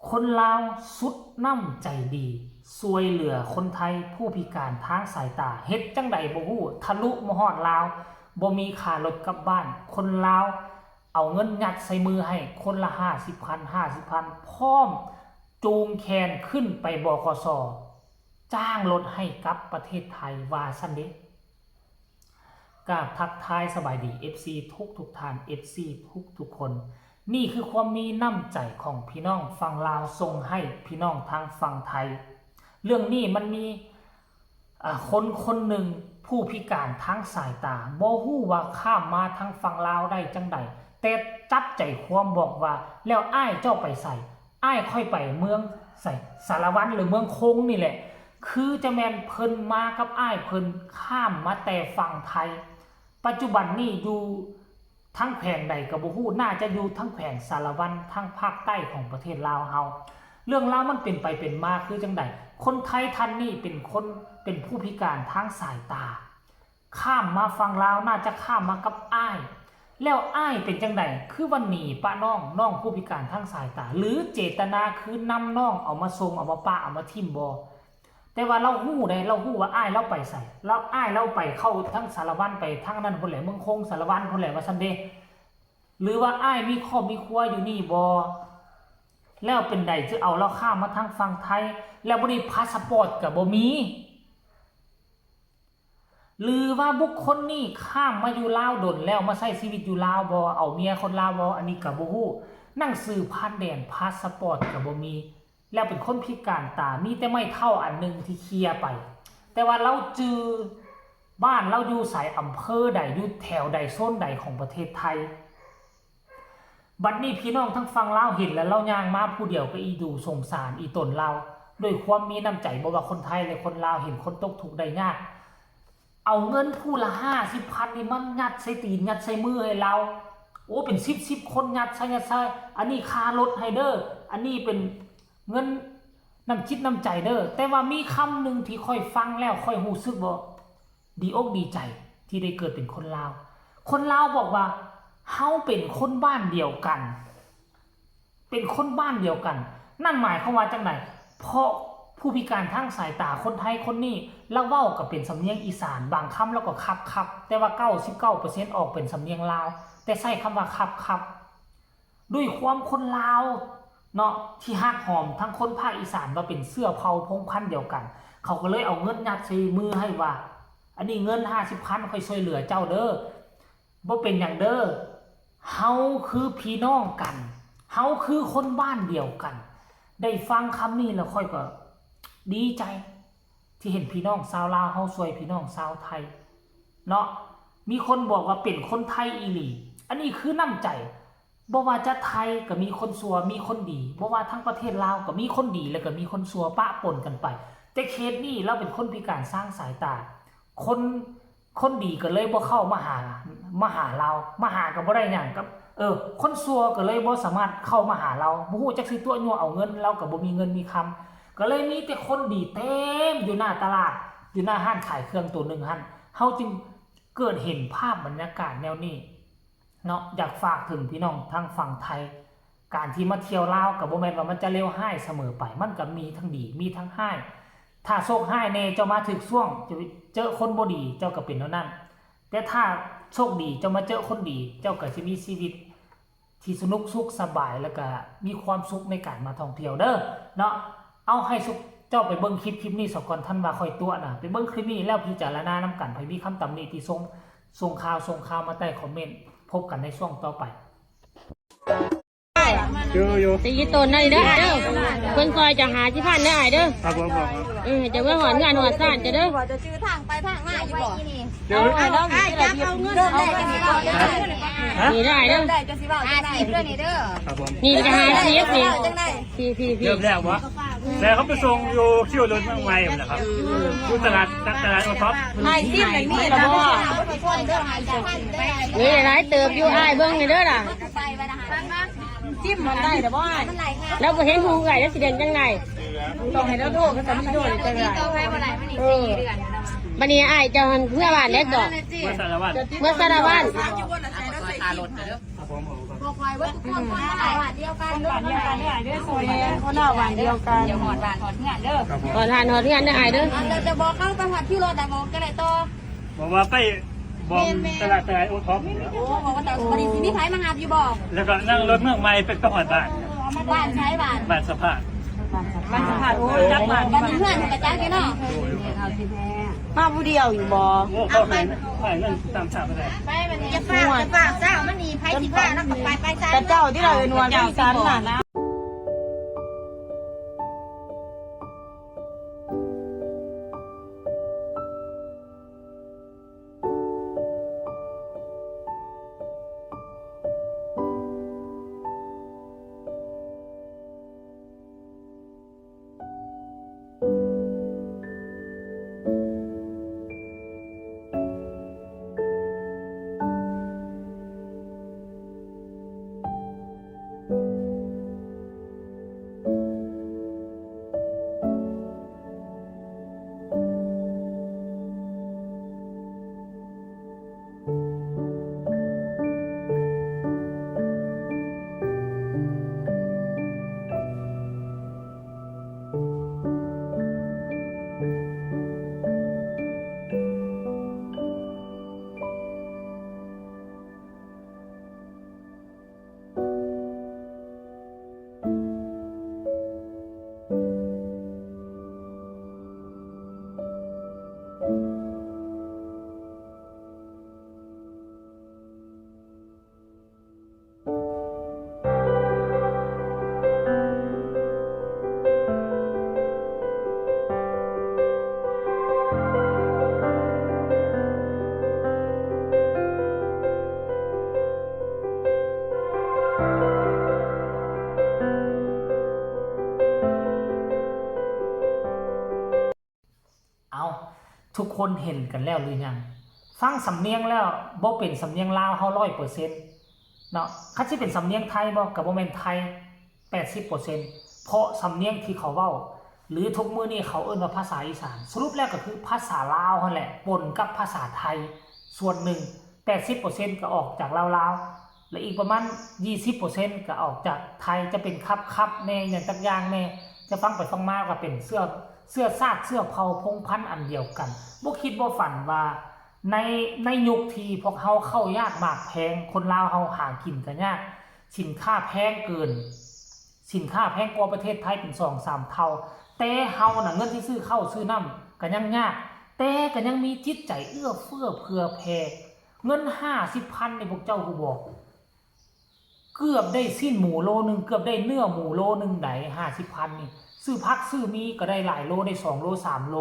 ຄົນລາວສຸດນ້ຳໃຈດີ ຊ່ວຍເຫຼືອຄົນໄທຜູ້ພິການທາງສາຍຕາ ເຮັດຈັ່ງໃດບໍ່ຮູ້ ທະລຸມາຮອດລາວ ບໍ່ມີຄ່າລົດກັບບ້ານ ຄົນລາວເອົາເງິນຍັດໃສ່ມືໃຫ້ຄົນລະຫ້າສິບພັນ ຫ້າສິບພັນ ພ້ອມຈູງແຂນຂຶ້ນໄປ ບຂສ ຈ້າງລົດໃຫ້ກັບປະເທດໄທ ວ່າຊັ້ນເດ. ກາບທັກທາຍສະບາຍດີ ເອັຟຊີ ທຸກໆທ່ານ ເອັຟຊີ ທຸກໆຄົນ. ນີ້ຄືຄວາມມີນ້ຳໃຈຂອງພີ່ນ້ອງຝັ່ງລາວສົ່ງໃຫ້ພີ່ນ້ອງທາງຝັ່ງໄທ. ເລື່ອງນີ້ມັນມີ ອາ ຄົນຄົນໜຶ່ງຜູ້ພິການທາງສາຍຕາ ບໍ່ຮູ້ວ່າຂ້າມມາທາງຝັ່ງລາວໄດ້ຈັ່ງໃດ ແຕ່ຈັບໃຈຄວາມບອກວ່າ ແລ້ວອ້າຍເຈົ້າໄປໃສ? ອ້າຍຂ້ອຍໄປເມືອງໃສ ສາລະວັນ ຫຼື ເມືອງຄົງນີ້ແຫຼະ. ຄືຈະແມ່ນເພິ່ນມາກັບອ້າຍເພິ່ນຂ້າມມາແຕ່ຝັ່ງໄທ ປັດຈຸບັນນີ້ຢູ່ທາງແຂວງໃດກໍບໍ່ຮູ້ ໜ້າຈະຢູ່ທາງແຂວງສາລະວັນ ທາງພາກໃຕ້ຂອງປະເທດລາວເຮົາ. ເລື່ອງລາວມັນເປັນໄປເປັນມາຄືຈັ່ງໃດ? ຄົນໄທທ່ານນີ້ເປັນຄົນ ເປັນຜູ້ພິການທາງສາຍຕາ ຂ້າມມາຝັ່ງລາວ ໜ້າຈະຂ້າມມາກັບອ້າຍ ແລ້ວອ້າຍເປັນຈັ່ງໃດ? ຄືວ່າໜີປະນ້ອງ ນ້ອງຜູ້ພິການທາງສາຍຕາ ຫຼື ເຈດຕະນາຄືນຳນ້ອງເອົາມາສົ່ງ ເອົາມາປະ ເອົາມາຖິ້ມບໍ່? ແຕ່ວ່າລາວຮູ້ໃດ ລາວຮູ້ວ່າອ້າຍລາວໄປໃສ ລາວ ອ້າຍລາວໄປເຂົ້າທາງສາລະວັນ ໄປທາງນັ້ນພຸ້ນແຫຼະ ເມືອງຄົງ ສາລະວັນພຸ້ນແຫຼະ ວ່າຊັ້ນເດ. ຫຼືວ່າອ້າຍມີຄອບມີຄົວຢູ່ນີ້ບໍ່? ແລ້ວເປັນໃດຈະເອົາລາວຂ້າມມາທາງຝັ່ງໄທ ແລ້ວບັດນີ້ພາສະປອດກໍບໍ່ມີ? ຫຼືວ່າບຸກຄົນນີ້ຂ້າມມາຢູ່ລາວດົນແລ້ວ ມາໃຊ້ຊີວິດຢູ່ລາວບໍ່? ເອົາເມຍຄົນລາວບໍ່? ອັນນີ້ກໍບໍ່ຮູ້. ໜັງສືຜ່ານແດນ ພາສະປອດກໍບໍ່ມີ ແລ້ວເປັນຄົນພິການຕາ ມີແຕ່ໄມ້ເທົ້າອັນໜຶ່ງທີ່ເຄຍໄປ ແຕ່ວ່າລາວຈື່ບ້ານລາວຢູ່ໃສ ອຳເພີໃດ ຢູ່ແຖວໃດ ໂຊນໃດຂອງປະເທດໄທ. ບັດນີ້ພີ່ນ້ອງທາງຝັ່ງລາວເຫັນແລ້ວ ລາວຍ່າງມາຜູ້ດຽວກໍອີດູສົງສານອີຕົນລາວ ດ້ວຍຄວາມມີນ້ຳໃຈ ບໍ່ວ່າຄົນໄທ ແລະ ຄົນລາວ ເຫັນຄົນຕົກທຸກໄດ້ຍາກ ເອົາເງິນຜູ້ລະຫ້າສິບພັນນີ້ມາຍັດໃສ່ຕີນ ຍັດໃສ່ມືໃຫ້ລາວ. ໂອ້ ເປັນສິບສິບຄົນ ຍັດໃສ່ ຍັດໃສ່ ອັນນີ້ຄ່າລົດໃຫ້ເດີ ອັນນີ້ເປັນເງິນນ້ຳຈິດນ້ຳໃຈເດີ. ແຕ່ວ່າມີຄຳໜຶ່ງທີ່ຂ້ອຍຟັງແລ້ວຂ້ອຍຮູ້ສຶກບໍ່ ດີອົກດີໃຈທີ່ໄດ້ເກີດເປັນຄົນລາວ. ຄົນລາວບອກວ່າ ເຮົາເປັນຄົນບ້ານດຽວກັນ ເປັນຄົນບ້ານດຽວກັນ. ນັ້ນໝາຍຄວາມວ່າຈັ່ງໃດ? ເພາະຜູ້ພິການທາງສາຍຕາຄົນໄທຄົນນີ້ ລາວເວົ້າກໍເປັນສຳນຽງອີສານ ບາງຄຳລາວກໍຂັບໆ ແຕ່ວ່າເກົ້າສິບເກົ້າເປີເຊັນອອກເປັນສຳນຽງລາວ ແຕ່ໃຊ້ຄຳວ່າຂັບໆ. ດ້ວຍຄວາມຄົນລາວເນາະ ທີ່ຮັກຫອມທັງຄົນພາກອີສານ ວ່າເປັນເຊື້ອເຜົ່າພົງພັນດຽວກັນ ເຂົາກໍເລີຍເອົາເງິນຍັດໃສ່ມືໃຫ້ວ່າ ອັນນີ້ເງິນຫ້າສິບພັນ ຂ້ອຍຊ່ວຍເຫຼືອເຈົ້າເດີ ບໍ່ເປັນຫຍັງເດີ ເຮົາຄືພີ່ນ້ອງກັນ ເຮົາຄືຄົນບ້ານດຽວກັນ. ໄດ້ຟັງຄຳນີ້ແລ້ວຂ້ອຍກໍດີໃຈ ທີ່ເຫັນພີ່ນ້ອງຊາວລາວເຮົາຊ່ວຍພີ່ນ້ອງຊາວໄທເນາະ. ມີຄົນບອກວ່າເປັນຄົນໄທອີ່ຫຼີ ອັນນີ້ຄືນ້ຳໃຈ. ບໍ່ວ່າຈະໄທກໍມີຄົນຊົ່ວ ມີຄົນດີ ບໍ່ວ່າທັງປະເທດລາວກໍມີຄົນດີ ແລ້ວກໍມີຄົນຊົ່ວປະປົນກັນໄປ. ແຕ່ເຄສນີ້ລາວເປັນຄົນພິການທາງສາຍຕາ ຄົນ ຄົນດີກໍເລີຍບໍ່ເຂົ້າມາຫາ ມາຫາລາວ ມາຫາກໍບໍ່ໄດ້ຫຍັງກັບ ເອີ ຄົນຊົ່ວກໍເລີຍບໍ່ສາມາດເຂົ້າມາຫາລາວ ບໍ່ຮູ້ຈັກຊິຕົວະຍົວເອົາເງິນ ລາວກໍບໍ່ມີເງິນມີຄຳ ກໍເລີຍມີແຕ່ຄົນດີເຕັມຢູ່ໜ້າຕະຫຼາດ ຢູ່ໜ້າຮ້ານຂາຍເຄື່ອງໂຕໜຶ່ງຫັ້ນ. ເຮົາຈຶ່ງເກີດເຫັນພາບບັນຍາກາດແນວນີ້ເນາະ. ຢາກຝາກເຖິງພີ່ນ້ອງທາງຝັ່ງໄທ ການທີ່ມາທ່ຽວລາວກໍບໍ່ແມ່ນວ່າມັນຈະເລວຮ້າຍສະເໝີໄປ ມັນກໍມີທັງດີ ມີທັງຮ້າຍ. ຖ້າໂຊກຮ້າຍແດ່ ເຈົ້າມາຖືກຊ່ວງ ເຈົ້າເຈີຄົນບໍ່ດີ ເຈົ້າກໍເປັນແນວນັ້ນ. ແຕ່ຖ້າໂຊກດີ ເຈົ້າມາເຈີຄົນດີ ເຈົ້າກໍຈະມີຊີວິດທີ່ສະໜຸກສຸກສະບາຍ ແລ້ວກໍມີຄວາມສຸກໃນການມາທ່ອງທ່ຽວເດີເນາະ. ເອົາ ໃຫ້ສຸກເຈົ້າໄປເບິ່ງຄລິບ ຄລິບນີ້ສາກ່ອນ ທ່ານວ່າຂ້ອຍຕົວະນະ ໄປເບິ່ງຄລິບນີ້ແລ້ວພິຈາລະນານຳກັນ. ໃຜມີຄຳຕຳໜິຕິຊົງ ສົ່ງຂ່າວ ສົ່ງຂ່າວມາໃຕ້ຄອມເມັນ. ພົບກັນໃນຊ່ວງຕໍ່ໄປ. ເຈີຢູ່ ຕີຕົນນັ້ນເດີອ້າຍເດີ ເພິ່ນຊ່ອຍເຈົ້າຫ້າສິບພັນເດີອ້າຍເດີ. ຄັບຜົມ ເອີ ໃຫ້ເຈົ້າເມືອຮອດເຮືອນຮອດຊານເຈົ້າເດີ. ວ່າຈະຈື່ທາງໄປທາງມາຢູ່ບໍ່? ເຈີ ເອົາອ້າຍ ຈັບເອົາເງິນ ເລີ່ມແລກຈັ່ງຊິເວົ້າເດີ. ນີ້ເດີອ້າຍເດີ ເລີ່ມແລກຈັ່ງຊິເວົ້າຈັ່ງໃດ? ຫ້າສິບເດີນີ້ເດີ. ຄັບຜົມ ນີ້ກໍຫ້າສິບນີ້ ພີ່ໆໆ ເລີ່ມແລ້ວບໍ່? ແຕ່ເຂົາໄປສົ່ງຢູ່ຄິວລົດເມືອງໃໝ່ພຸ້ນນະຄັບ ຢູ່ຕະຫຼາດ ຕະຫຼາດໂອທັອບ. ອ້າຍ ຊິມແລ້ວມີແລ້ວບໍ່? ນີ້ຫຼາຍເຕີບຢູ່ອ້າຍ ເບິ່ງແດ່ເດີລະ. ຊິມມັນໄດ້ແລ້ວບໍ່ອ້າຍ? ລາວບໍ່ເຫັນຫູເອື້ອຍ ລາວຊິເຮັດຈັ່ງໃດ? ຕ້ອງໃຫ້ລາວໂທ ກໍຕ້ອງມີໂທ ຈັງໄດ? ເອີ ບັດນີ້ອ້າຍເຈົ້າຫັ້ນເມືອບ້ານແລ້ວກໍ ເມືອສາລະວັນ ເມືອສາລະວັນ. ຄັບຜົມ. ຄວາຍເບິດທຸກຄົນ ຄົນລະບ້ານດຽວກັນເດີ ຄົນລະບ້ານດຽວກັນເດີ ຊ່ວຍແດ່ ຄົນລະບ້ານດຽວກັນ ດຽວຮອດບ້ານຮອດເຮືອນເດີ ຮອດຮ້ານຮອດເຮືອນເດີອ້າຍເດີ ອັນ ແລ້ວຈະບອກເຂົາໄປຮອດຄິວລົດ ແລ້ວບອກຈັ່ງໃດຕໍ່ ບອກວ່າໄປບອມ ແມ່ນໆ ຕະຫຼາດ ຕະຫຼາດໂອທັອບນີ້ແຫຼະ ໂອ້ ບອກວ່າຕະ ໂອ້ ບັດນີ້ຊິມີໃຜມາຮັບຢູ່ບໍ່ ແລ້ວກໍນັ່ງລົດເມືອງໃໝ່ໄປ ໄປຮອດບ້ານ ບ້ານໃສບ້ານ ບ້ານສະພາດ ບ້ານສະພາດ ໂອ້ ຈັກບ້ານ ບ້ານເຮືອນກະຈັກຢູ່ເນາະ ມາຜູ້ດຽວຢູ່ບໍ່ ໂອ້ ເຂົາໃຫ້ ໃຫ້ເງິນຕາມຊາບໄປແລ້ວ ໄປບັດນີ້ ຢ່າຟ້າວ ຢ່າຟ້າວ ເຊົ້າມັນນີ້ ໃຜຊິພາເນາະ ໄປ ໄປຊະ ແຕ່ເຈົ້າທີ່ລະເອີ້ນວ່າຈັງຊັ້ນນະ ເອົາ ທຸກຄົນເຫັນກັນແລ້ວຫຼືຍັງ? ຟັງສຳນຽງແລ້ວບໍ່ເປັນສຳນຽງລາວເຮົາຮ້ອຍເປີເຊັນເນາະ. ຄັນຊິເປັນສຳນຽງໄທບໍ? ກໍບໍ່ແມ່ນໄທແປດສິບເປີເຊັນ ເພາະສຳນຽງທີ່ເຂົາເວົ້າ ຫຼື ທຸກມື້ນີ້ເຂົາເອີ້ນວ່າພາສາອີສານ ສະຫຼຸບແລ້ວກໍຄືພາສາລາວຫັ້ນແຫຼະ ປົນກັບພາສາໄທສ່ວນໜຶ່ງ ແປດສິບເປີເຊັນກໍອອກຈາກລາວໆ ແລະ ອີກປະມານຊາວເປີເຊັນກໍອອກຈາກໄທ ຈະເປັນຂັບໆແດ່ ຫຍັງຈັກຢ່າງແດ່ ຈະຟັງໄປຟັງມາກໍເປັນເຊື້ອ ເຊື້ອຊາດ ເຊື້ອເຜົ່າພົງພັນອັນດຽວກັນ. ບໍ່ຄິດບໍ່ຝັນວ່າໃນ ໃນຍຸກທີ່ພວກເຮົາເຂົ້າຍາກໝາກແພງ ຄົນລາວເຮົາຫາກິນກໍຍາກ ສິນຄ້າແພງເກີນ ສິນຄ້າແພງກວ່າປະເທດໄທເປັນສອງສາມເທົ່າ ແຕ່ເຮົານະ ເງິນທີ່ຊື້ເຂົ້າຊື້ນ້ຳກໍຍັງຍາກ ແຕ່ກໍຍັງມີຈິດໃຈເອື້ອເຟື້ອເຜື່ອແຜ່. ເງິນຫ້າສິບພັນນີ້ ພວກເຈົ້າຮູ້ບໍ່? ເກືອບໄດ້ຊີ້ນໝູໂລໜຶ່ງ ເກືອບໄດ້ເນື້ອໝູໂລໜຶ່ງໃດ໋ ຫ້າສິບພັນນີ້ ຊື້ຜັກຊື້ໝີ່ກໍໄດ້ຫຼາຍໂລ ໄດ້ສອງໂລ ສາມໂລ.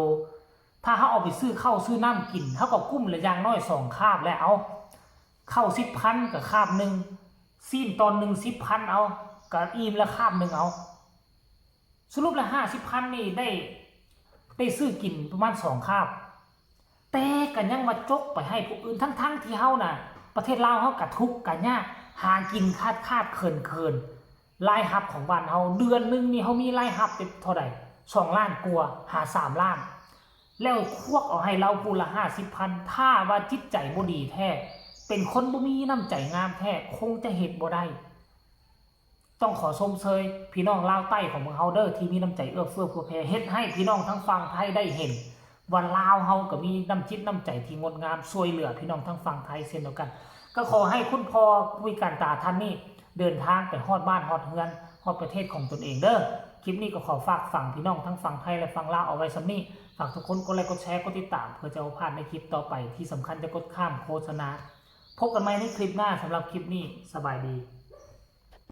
ຖ້າເຮົາເອົາໄປຊື້ເຂົ້າຊື້ນ້ຳກິນ ເຮົາກໍກຸ້ມລະຢ່າງໜ້ອຍສອງຄາບແລ້ວ ເອົາ ເຂົ້າສິບພັນກໍຄາບໜຶ່ງ ຊີ້ນຕອນໜຶ່ງສິບພັນ ເອົາ ກໍອີ່ມລະຄາບໜຶ່ງ ເອົາ ສະຫຼຸບລະຫ້າສິບພັນນີ້ໄດ້ ໄດ້ຊື້ກິນປະມານສອງຄາບ ແຕ່ກໍຍັງວ່າຈົກໄປໃຫ້ຜູ້ອື່ນ ທັງໆທີ່ເຮົານະ ປະເທດລາວເຮົາກໍທຸກກໍຍາກ ຫາກິນຂາດໆເຂີນໆ. ລາຍຮັບຂອງບ້ານເຮົາເດືອນໜຶ່ງນີ້ ເຮົາມີລາຍຮັບເປັນເທົ່າໃດ? ສອງລ້ານກວ່າຫາສາມລ້ານ ແລ້ວຄວັກເອົາໃຫ້ລາວຜູ້ລະຫ້າສິບພັນ ຖ້າວ່າຈິດໃຈບໍ່ດີແທ້ ເປັນຄົນບໍ່ມີນ້ຳໃຈງາມແທ້ ຄົງຈະເຮັດບໍ່ໄດ້. ຕ້ອງຂໍຊົມເຊີຍພີ່ນ້ອງລາວໃຕ້ຂອງພວກເຮົາເດີ ທີ່ມີນ້ຳໃຈເອື້ອເຟື້ອເຜື່ອແຜ່ ເຮັດໃຫ້ພີ່ນ້ອງທາງຝັ່ງໄທໄດ້ເຫັນວ່າລາວເຮົາກໍມີນ້ຳຈິດນ້ຳໃຈທີ່ງົດງາມ ຊ່ວຍເຫຼືອພີ່ນ້ອງທາງຝັ່ງໄທເຊັ່ນດຽວກັນ. ກໍຂໍໃຫ້ຄຸນພໍ່ຜູ້ພິການຕາທ່ານນີ້ເດີນທາງໄປຮອດບ້ານຮອດເຮືອນ ຮອດປະເທດຂອງຕົນເອງເດີ. ຄລິບນີ້ກໍຂໍຝາກຝັງພີ່ນ້ອງທັງຝັ່ງໄທ ແລະ ຝັ່ງລາວເອົາໄວ້ສ່ຳນີ້. ຝາກທຸກຄົນກົດໄລກ໌ ກົດແຊ ກົດຕິດຕາມ ເພື່ອຈະບໍ່ພາດໃນຄລິບຕໍ່ໄປ. ທີ່ສຳຄັນຈະກົດຂ້າມໂຄສະນາ. ພົບກັນໃໝ່ໃນຄລິບໜ້າ. ສຳລັບຄລິບນີ້ ສະບາຍດີ.